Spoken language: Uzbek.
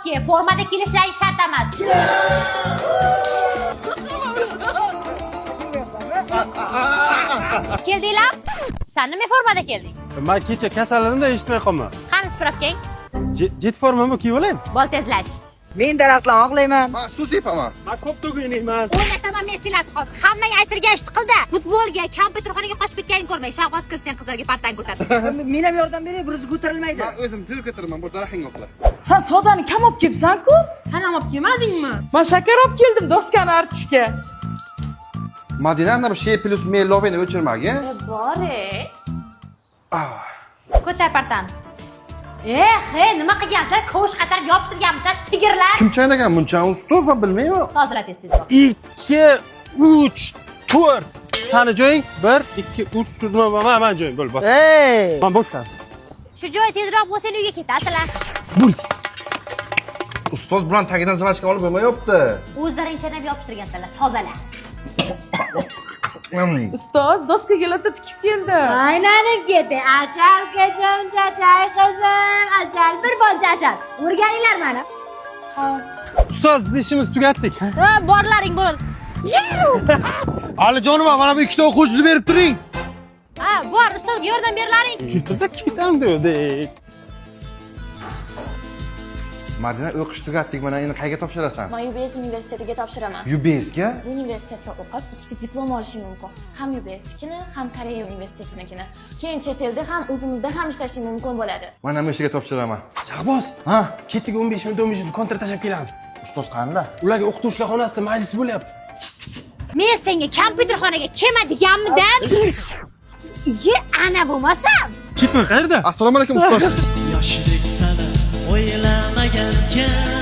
kel. Formada kelishlaring shart emas. Keldinglar? San nima formada kelding? Man kecha kasallandim, eshitmay qolman. Qani spravkang? Jet formamni kiyib olaymi? Bol tezlash. Men daraxtlarni oqlayman. Man suv sepaman. Man ko'p to'g'inayman. O'ynataman men senlarni hozir. Hammaga aytilgan ishni qildi. Futbolga, kompyuterxonaga qochib ketganingni ko'rmay. Shahboz kirsin qizlarga partang ko'tar. Men ham yordam beray, bir o'zi ko'tarilmaydi. Man o'zim zo'r ko'taraman, bu daraxtingga oqla. San sodani kam olib kelibsan-ku. San ham olib kelmadingmi? Man shakar olib keldim doskani artishga. Madina bu şey plus M loveni o'chirmagin. Bor e. Ko'tar partani. Eh, he, nima qilgansizlar? Kovush qatarib yopishtirganmisizlar, sigirlar. Kim chaynagan buncha ustoz, man bilmayman. Tozala tez tez bor. 2 3 4. Sani joying 1 2 3 4. Man joyim bo'l, bos. Ey! Man bo'shman. Shu joy tezroq bo'lsang uyga ketasizlar. Ustoz bilan tagidan zvachka olib bo'lmayapti. O'zlaring chaynab yopishtirgansizlar, tozala. Ustoz, doskaga latta tikib keldim. Aylanib ketdi. Asal qizim, chachay qizim, asal bir boncha asal. O'rganinglar mani. Ustoz, biz ishimizni tugatdik. Ha, borlaring bo'ladi. Alijonova, mana bu ikkita o'quvchini berib turing. Ha, bor, ustozga yordam berlaring. Ketsa ketam dedik. Madina, o'qish tugatdik, mana endi qayerga topshirasan? Men UBS universitetiga topshiraman. UBSga? Bu universitetda o'qib, ikkita diplom olishim mumkin. Ham UBSnikini, ham Koreya universitetinikini. Keyin chet elda ham, o'zimizda ham ishlashim mumkin bo'ladi. Mana bu ishiga topshiraman. Shahboz, Ha, ketdik 15 minut 15 minut kontra tashlab kelamiz. Ustoz qanida? Ularga o'qituvchilar xonasida majlis bo'lyapti. Men senga kompyuterxonaga kelma deganmidim? Ye, ana bo'lmasam. Ketma, qayerda? Assalomu alaykum ustoz. Yoshlik sani o'ylamagan kim.